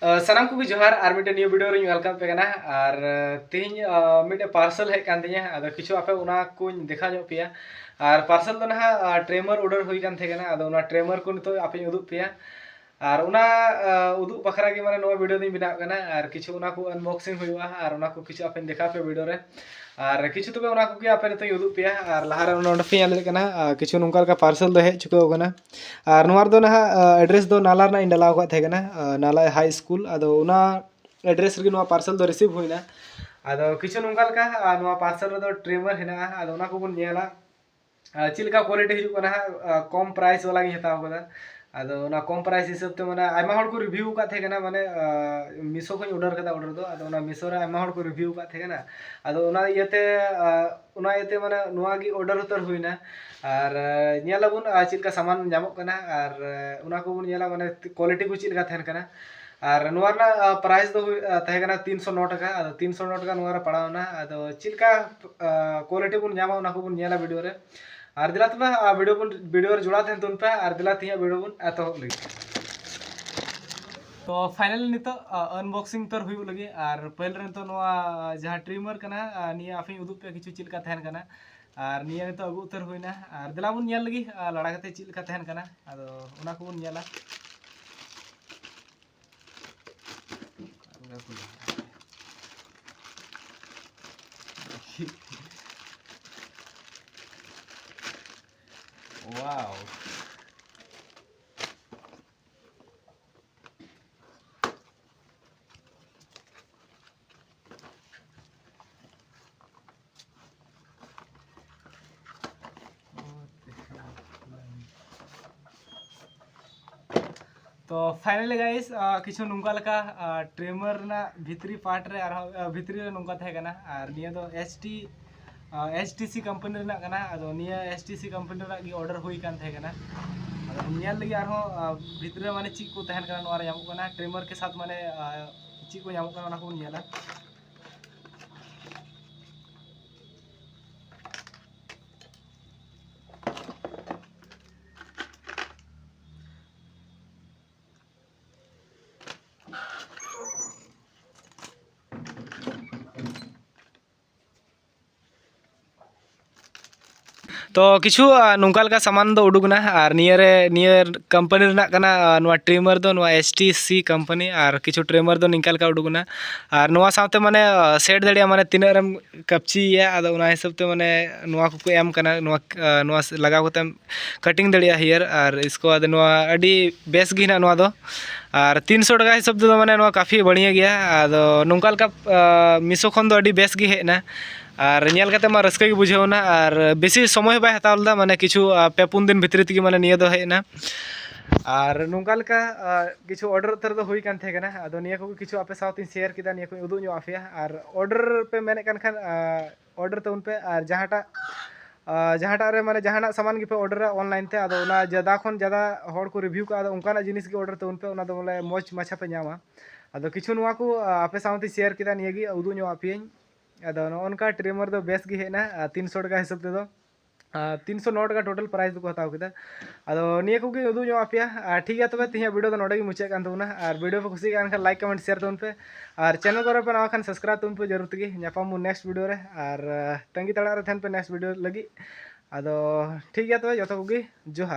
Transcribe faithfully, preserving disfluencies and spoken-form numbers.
ᱥᱟᱱᱟᱢ ᱠᱚᱜᱮ ᱡᱚᱦᱟᱨ, ᱟᱨ ᱢᱤᱫᱴᱮᱱ new video ᱨᱤᱧ welcome ᱯᱮ ᱠᱟᱱᱟ᱾ ᱟᱨ ᱛᱮᱦᱮᱧ ᱢᱤᱫᱴᱮᱱ parcel ᱦᱮᱡ ᱠᱟᱱ ᱛᱤᱧᱟᱹ, ᱟᱫᱚ ᱠᱤᱪᱷᱩ ᱟᱯᱮ ᱚᱱᱟ ᱠᱚᱧ ᱫᱮᱠᱷᱟᱣ ᱧᱚᱜ ᱯᱮᱭᱟ᱾ ᱟᱨ parcel ᱫᱚ ᱱᱟᱦᱟᱜ trimmer order ᱦᱩᱭ ᱠᱟᱱ ᱛᱟᱦᱮᱸ ᱠᱟᱱᱟ᱾ ᱟᱫᱚ ᱚᱱᱟ trimmer ᱠᱚ ᱱᱤᱛᱚᱜ ᱟᱯᱮᱧ ᱩᱫᱩᱜ ᱯᱮᱭᱟ᱾ ᱟᱨ ᱚᱱᱟ ᱩᱫᱩᱜ ᱵᱟᱠᱷᱨᱟ ᱜᱮ ᱢᱟᱱᱮ ᱱᱚᱣᱟ video ᱫᱚᱧ ᱵᱮᱱᱟᱣ ᱠᱟᱱᱟ᱾ ᱟᱨ ᱠᱤᱪᱷᱩ ᱚᱱᱟ ᱠᱚ unboxing ᱦᱩᱭᱩᱜᱼᱟ, ᱟᱨ ᱚᱱᱟ ᱠᱚ ᱠᱤᱪᱷᱩ ᱟᱯᱮᱧ ᱫᱮᱠᱷᱟᱣ ᱯᱮᱭᱟ video ᱨᱮ᱾ ᱟᱨ ᱠᱤᱪᱷᱩ ᱛᱚᱵᱮ ᱚᱱᱟ ᱠᱚᱜᱮ ᱟᱯᱮ ᱱᱤᱛᱚᱜ ᱤᱧ ᱩᱫᱩᱜ ᱯᱮᱭᱟ᱾ ᱟᱨ ᱞᱟᱦᱟᱨᱮ ᱱᱚᱰᱮ ᱯᱮ ᱧᱮᱞ ᱫᱟᱲᱮᱭᱟᱜ ᱠᱟᱱᱟ, ᱠᱤᱪᱷᱩ ᱱᱚᱝᱠᱟ ᱞᱮᱠᱟ parcel ᱫᱚ ᱦᱮᱡ ᱪᱩᱠᱟᱹᱣ ᱠᱟᱱᱟ᱾ ᱟᱨ ᱱᱚᱣᱟ ᱨᱮᱫᱚ ᱱᱟᱦᱟᱜ address ᱫᱚ ᱱᱟᱞᱟ ᱨᱮᱱᱟᱜ ᱤᱧ ᱰᱟᱞᱟᱣ ᱟᱠᱟᱫ ᱛᱟᱦᱮᱸ ᱠᱟᱱᱟ, ᱱᱟᱞᱟ high school᱾ ᱟᱫᱚ ᱚᱱᱟ address ᱨᱮᱜᱮ ᱱᱚᱣᱟ parcel ᱫᱚ receive ᱦᱩᱭᱱᱟ᱾ ᱟᱫᱚ ᱠᱤᱪᱷᱩ ᱱᱚᱝᱠᱟ ᱞᱮᱠᱟ ᱱᱚᱣᱟ parcel ᱨᱮᱫᱚ trimmer ᱦᱮᱱᱟᱜᱼᱟ᱾ ᱟᱫᱚ ᱚᱱᱟ ᱠᱚᱵᱚᱱ ᱧᱮᱞᱟ᱾ ᱪᱮᱫ ᱞᱮᱠᱟ quality ᱦᱤᱡᱩᱜ ᱠᱟᱱᱟ ᱦᱟᱸᱜ᱾ ᱠᱚᱢ price ᱵᱟᱞᱟ ᱜᱤᱧ ᱦᱟᱛᱟᱣ ᱠᱟᱫᱟ᱾ ᱟᱫᱚ ᱚᱱᱟ ᱠᱚᱢ price ᱦᱤᱥᱟᱹᱵ ᱛᱮ ᱢᱟᱱᱮ ᱟᱭᱢᱟ ᱦᱚᱲ ᱠᱚ review ᱟᱠᱟᱫ ᱛᱟᱦᱮᱸ ᱠᱟᱱᱟ, ᱢᱟᱱᱮ Meesho ᱠᱷᱚᱱ order ᱠᱟᱫᱟ order ᱫᱚ᱾ ᱟᱫᱚ ᱚᱱᱟ Meesho ᱨᱮ ᱟᱭᱢᱟ ᱦᱚᱲ ᱠᱚ review ᱟᱠᱟᱫ ᱛᱟᱦᱮᱸ ᱠᱟᱱᱟ᱾ ᱟᱫᱚ ᱚᱱᱟ ᱤᱭᱟᱹᱛᱮ ᱚᱱᱟ ᱤᱭᱟᱹᱛᱮ ᱢᱟᱱᱮ ᱱᱚᱣᱟ ᱜᱮ order ᱩᱛᱟᱹᱨ ᱦᱩᱭᱱᱟ᱾ ᱟᱨ ᱧᱮᱞ ᱟᱵᱚᱱ ᱪᱮᱫ ᱞᱮᱠᱟ ᱥᱟᱢᱟᱱ ᱧᱟᱢᱚᱜ ᱠᱟᱱᱟ, ᱟᱨ ᱚᱱᱟ ᱠᱚᱵᱚᱱ ᱧᱮᱞᱟ ᱢᱟᱱᱮ quality ᱠᱚ ᱪᱮᱫ ᱞᱮᱠᱟ ᱛᱟᱦᱮᱱ ᱠᱟᱱᱟ᱾ ᱟᱨ ᱱᱚᱣᱟ ᱨᱮᱱᱟᱜ price ᱫᱚ ᱦᱩᱭ ᱛᱟᱦᱮᱸ ᱠᱟᱱᱟ ᱛᱤᱱᱥᱚ ᱱᱚ ᱴᱟᱠᱟ᱾ ᱟᱫᱚ ᱛᱤᱱᱥᱚ ᱱᱚ ᱴᱟᱠᱟ ᱱᱚᱣᱟ ᱨᱮ ᱯᱟᱲᱟᱣ ᱮᱱᱟ᱾ ᱟᱫᱚ ᱪᱮᱫ ᱞᱮᱠᱟ quality ᱵᱚᱱ ᱧᱟᱢᱟ, ᱚᱱᱟ ᱠᱚᱵᱚᱱ ᱧᱮᱞᱟ video ᱨᱮ᱾ ᱟᱨ ᱫᱮᱞᱟ ᱛᱚᱵᱮ video ᱵᱚᱱ video ᱨᱮ ᱡᱚᱲᱟᱣ ᱛᱟᱦᱮᱱ ᱛᱟᱵᱚᱱ ᱯᱮ᱾ ᱟᱨ ᱫᱮᱞᱟ ᱛᱮᱦᱮᱧᱟᱜ video ᱵᱚᱱ ᱮᱛᱚᱦᱚᱵ ᱞᱟᱹᱜᱤᱫ᱾ ᱛᱚ finally ᱱᱤᱛᱚᱜ unboxing ᱩᱛᱟᱹᱨ ᱦᱩᱭᱩᱜ ᱞᱟᱹᱜᱤᱫ᱾ ᱟᱨ ᱯᱟᱹᱦᱤᱞ ᱨᱮ ᱱᱤᱛᱚᱜ ᱱᱚᱣᱟ ᱡᱟᱦᱟᱸ trimmer ᱠᱟᱱᱟ, ᱱᱤᱭᱟᱹ ᱟᱯᱮᱧ ᱩᱫᱩᱜ ᱯᱮᱭᱟ ᱠᱤᱪᱷᱩ ᱪᱮᱫ ᱞᱮᱠᱟ ᱛᱟᱦᱮᱱ ᱠᱟᱱᱟ᱾ ᱟᱨ ᱱᱤᱭᱟᱹ ᱱᱤᱛᱚᱜ ᱟᱹᱜᱩ ᱩᱛᱟᱹᱨ ᱦᱩᱭᱱᱟ᱾ ᱟᱨ ᱫᱮᱞᱟ ᱵᱚᱱ ᱧᱮᱞ ᱞᱟᱹᱜᱤᱫ ᱞᱟᱲᱟ ᱠᱟᱛᱮ ᱪᱮᱫ ᱞᱮᱠᱟ ᱛᱟᱦᱮᱱ ᱠᱟᱱᱟ᱾ ᱟᱫᱚ ᱚᱱᱟ ᱠᱚᱵᱚᱱ ᱧᱮᱞᱟ᱾ Wow. ᱛᱚ finally guys, ᱠᱤᱪᱷᱩ ᱱᱚᱝᱠᱟ ᱞᱮᱠᱟ trimmer ᱨᱮᱱᱟᱜ ᱵᱷᱤᱛᱨᱤ part ᱨᱮ ᱟᱨᱦᱚᱸ ᱵᱷᱤᱛᱨᱤ ᱨᱮ ᱱᱚᱝᱠᱟ ᱛᱟᱦᱮᱸ ᱠᱟᱱᱟ᱾ ᱟᱨ ᱱᱤᱭᱟᱹ ᱫᱚ H T H T C company ᱨᱮᱱᱟᱜ ᱠᱟᱱᱟ᱾ ᱟᱫᱚ ᱱᱤᱭᱟᱹ ᱮᱭᱤᱪ ᱴᱤ ᱥᱤ company ᱨᱮᱱᱟᱜ ᱜᱮ order ᱦᱩᱭ ᱠᱟᱱ ᱛᱟᱦᱮᱸ ᱠᱟᱱᱟ᱾ ᱟᱫᱚ ᱧᱮᱞ ᱞᱟᱹᱜᱤᱫ ᱟᱨᱦᱚᱸ ᱵᱷᱤᱛᱨᱤ ᱨᱮ ᱢᱟᱱᱮ ᱪᱮᱫ ᱠᱚ ᱛᱟᱦᱮᱱ ᱠᱟᱱᱟ, ᱱᱚᱣᱟ ᱨᱮ ᱧᱟᱢᱚᱜ ᱠᱟᱱᱟ trimmer ᱠᱮ ᱥᱟᱛᱷ ᱢᱟᱱᱮ ᱪᱮᱫ ᱠᱚ ᱧᱟᱢᱚᱜ ᱠᱟᱱᱟ, ᱚᱱᱟ ᱠᱚᱵᱚᱱ ᱧᱮᱞᱟ᱾ ᱛᱚ ᱠᱤᱪᱷᱩ ᱱᱚᱝᱠᱟ ᱞᱮᱠᱟ ᱥᱟᱢᱟᱱ ᱫᱚ ᱩᱰᱩᱠ ᱮᱱᱟ, ᱟᱨ ᱱᱤᱭᱟᱹ ᱨᱮ ᱱᱤᱭᱟᱹ ᱠᱳᱢᱯᱟᱱᱤ ᱨᱮᱱᱟᱜ ᱠᱟᱱᱟ ᱱᱚᱣᱟ ᱴᱨᱤᱢᱟᱨ ᱫᱚ, ᱱᱚᱣᱟ ᱮᱭᱤᱪ ᱴᱤ ᱥᱤ ᱠᱳᱢᱯᱟᱱᱤ᱾ ᱟᱨ ᱠᱤᱪᱷᱩ ᱴᱨᱤᱢᱟᱨ ᱫᱚ ᱱᱤᱝᱠᱟ ᱞᱮᱠᱟ ᱩᱰᱩᱠ ᱮᱱᱟ, ᱟᱨ ᱱᱚᱣᱟ ᱥᱟᱶᱛᱮ ᱢᱟᱱᱮ ᱥᱮᱴ ᱫᱟᱲᱮᱭᱟᱜᱼᱟ, ᱢᱟᱱᱮ ᱛᱤᱱᱟᱹᱜ ᱨᱮᱢ ᱠᱟᱹᱯᱪᱤᱭᱮᱭᱟ, ᱟᱫᱚ ᱚᱱᱟ ᱦᱤᱥᱟᱹᱵ ᱛᱮ ᱢᱟᱱᱮ ᱱᱚᱣᱟ ᱠᱚᱠᱚ ᱮᱢ ᱠᱟᱱᱟ, ᱱᱚᱣᱟ ᱱᱚᱣᱟ ᱞᱟᱜᱟᱣ ᱠᱟᱛᱮᱢ ᱠᱟᱴᱤᱝ ᱫᱟᱲᱮᱭᱟᱜᱼᱟ ᱦᱮᱭᱟᱨ᱾ ᱟᱨ ᱤᱥᱠᱮ ᱵᱟᱫ ᱱᱚᱣᱟ ᱟᱹᱰᱤ ᱵᱮᱥ ᱜᱮ ᱦᱮᱱᱟᱜᱼᱟ ᱱᱚᱣᱟ ᱫᱚ᱾ ᱟᱨ ᱛᱤᱱᱥᱚ ᱴᱟᱠᱟ ᱦᱤᱥᱟᱹᱵ ᱛᱮᱫᱚ ᱢᱟᱱᱮ ᱱᱚᱣᱟ ᱠᱟᱯᱷᱤ ᱵᱟᱲᱤᱭᱟ ᱜᱮᱭᱟ᱾ ᱟᱫᱚ ᱱᱚᱝᱠᱟ ᱞᱮᱠᱟ ᱢᱤᱥᱳ ᱠᱷᱚᱱ ᱫᱚ ᱟᱹᱰᱤ ᱵᱮᱥ ᱜᱮ ᱦᱮᱡ ᱮᱱᱟ, ᱟᱨ ᱧᱮᱞ ᱠᱟᱛᱮ ᱢᱟ ᱨᱟᱹᱥᱠᱟᱹ ᱜᱮ ᱵᱩᱡᱷᱟᱹᱣ ᱮᱱᱟ᱾ ᱟᱨ ᱵᱮᱥᱤ ᱥᱚᱢᱚᱭ ᱦᱚᱸ ᱵᱟᱭ ᱦᱟᱛᱟᱣ ᱞᱮᱫᱟ, ᱢᱟᱱᱮ ᱠᱤᱪᱷᱩ ᱯᱮ ᱯᱩᱱ ᱫᱤᱱ ᱵᱷᱤᱛᱨᱤ ᱛᱮᱜᱮ ᱢᱟᱱᱮ ᱱᱤᱭᱟᱹ ᱫᱚ ᱦᱮᱡ ᱮᱱᱟ᱾ ᱟᱨ ᱱᱚᱝᱠᱟ ᱞᱮᱠᱟ ᱠᱤᱪᱷᱩ ᱚᱰᱟᱨ ᱩᱛᱟᱹᱨ ᱫᱚ ᱦᱩᱭ ᱠᱟᱱ ᱛᱟᱦᱮᱸ ᱠᱟᱱᱟ᱾ ᱟᱫᱚ ᱱᱤᱭᱟᱹ ᱠᱚᱜᱮ ᱠᱤᱪᱷᱩ ᱟᱯᱮ ᱥᱟᱶᱛᱮᱧ ᱥᱮᱭᱟᱨ ᱠᱮᱫᱟ, ᱱᱤᱭᱟᱹ ᱠᱚᱧ ᱩᱫᱩᱜ ᱧᱚᱜ ᱟᱯᱮᱭᱟ᱾ ᱟᱨ ᱚᱰᱟᱨ ᱯᱮ ᱢᱮᱱᱮᱫ ᱠᱟᱱ ᱠᱷᱟᱱ ᱚᱰᱟᱨ ᱛᱟᱵᱚᱱ ᱯᱮ᱾ ᱟᱨ ᱡᱟᱦᱟᱸᱴᱟᱜ ᱡᱟᱦᱟᱸᱴᱟᱜ ᱨᱮ ᱢᱟᱱᱮ ᱡᱟᱦᱟᱱᱟᱜ ᱥᱟᱢᱟᱱ ᱜᱮᱯᱮ ᱚᱰᱟᱨᱟ ᱚᱱᱞᱟᱭᱤᱱ ᱛᱮ, ᱟᱫᱚ ᱚᱱᱟ ᱡᱟᱫᱟ ᱠᱷᱚᱱ ᱡᱟᱫᱟ ᱦᱚᱲ ᱠᱚ ᱨᱤᱵᱷᱤᱭᱩ ᱠᱟᱜᱼᱟ, ᱟᱫᱚ ᱚᱱᱠᱟᱱᱟᱜ ᱡᱤᱱᱤᱥ ᱜᱮ ᱚᱰᱟᱨ ᱛᱟᱵᱚᱱ ᱯᱮ, ᱚᱱᱟ ᱫᱚ ᱵᱚᱞᱮ ᱢᱚᱡᱽ ᱢᱟᱪᱷᱟ ᱯᱮ ᱧᱟᱢᱟ᱾ ᱟᱫᱚ ᱠᱤᱪᱷᱩ ᱱᱚᱣᱟ ᱠᱚ ᱟᱯᱮ ᱥᱟᱶᱛᱮ ᱥᱮᱭᱟᱨ ᱠᱮᱫᱟ, ᱱᱤᱭᱟᱹ ᱜᱮ ᱩᱫᱩᱜ ᱧᱚᱜ ᱟᱯᱮᱭᱟᱹᱧ᱾ ᱟᱫᱚ ᱱᱚᱜᱼᱚ ᱱᱚᱝᱠᱟ ᱴᱨᱤᱢᱟᱨ ᱫᱚ ᱵᱮᱥ ᱜᱮ ᱦᱮᱡ ᱮᱱᱟ, ᱟᱨ ᱛᱤᱱᱥᱚ ᱴᱟᱠᱟ ᱦᱤᱥᱟᱹᱵ ᱛᱮᱫᱚ ᱛᱤᱱᱥᱚ ᱱᱚ ᱴᱟᱠᱟ ᱴᱳᱴᱟᱞ ᱯᱨᱟᱭᱤᱥ ᱫᱚᱠᱚ ᱦᱟᱛᱟᱣ ᱠᱮᱫᱟ᱾ ᱟᱫᱚ ᱱᱤᱭᱟᱹ ᱠᱚᱜᱮ ᱩᱫᱩᱜ ᱧᱚᱜ ᱟᱯᱮᱭᱟ᱾ ᱟᱨ ᱴᱷᱤᱠ ᱜᱮᱭᱟ, ᱛᱚᱵᱮ ᱛᱮᱦᱮᱧᱟᱜ ᱵᱷᱤᱰᱤᱭᱳ ᱫᱚ ᱱᱚᱰᱮ ᱜᱮ ᱢᱩᱪᱟᱹᱫ ᱠᱟᱱ ᱛᱟᱵᱚᱱᱟ᱾ ᱟᱨ ᱵᱷᱤᱰᱤᱭᱳ ᱯᱮ ᱠᱩᱥᱤᱭᱟᱜ ᱠᱟᱱ ᱠᱷᱟᱱ ᱞᱟᱭᱤᱠ, ᱠᱚᱢᱮᱱᱴ, ᱥᱮᱭᱟᱨ ᱛᱟᱵᱚᱱ ᱯᱮ᱾ ᱟᱨ ᱪᱮᱱᱮᱞ ᱠᱚᱨᱮ ᱯᱮ ᱱᱟᱣᱟ ᱠᱷᱟᱱ ᱥᱟᱵᱥᱠᱨᱟᱭᱤᱵ ᱛᱟᱵᱚᱱ ᱯᱮ ᱡᱟᱹᱨᱩᱲ ᱛᱮᱜᱮ᱾ ᱧᱟᱯᱟᱢ ᱵᱚᱱ ᱱᱮᱠᱥᱴ ᱵᱷᱤᱰᱤᱭᱳ ᱨᱮ, ᱟᱨ ᱛᱟᱺᱜᱤ ᱛᱟᱲᱟᱜ ᱨᱮ ᱛᱟᱦᱮᱱ ᱯᱮ ᱱᱮᱠᱥᱴ ᱵᱷᱤᱰᱤᱭᱳ ᱞᱟᱹᱜᱤᱫ᱾ ᱟᱫᱚ ᱴᱷᱤᱠ ᱜᱮᱭᱟ, ᱛᱚᱵᱮ ᱡᱚᱛᱚ ᱠᱚᱜᱮ ᱡᱚᱦᱟᱨ᱾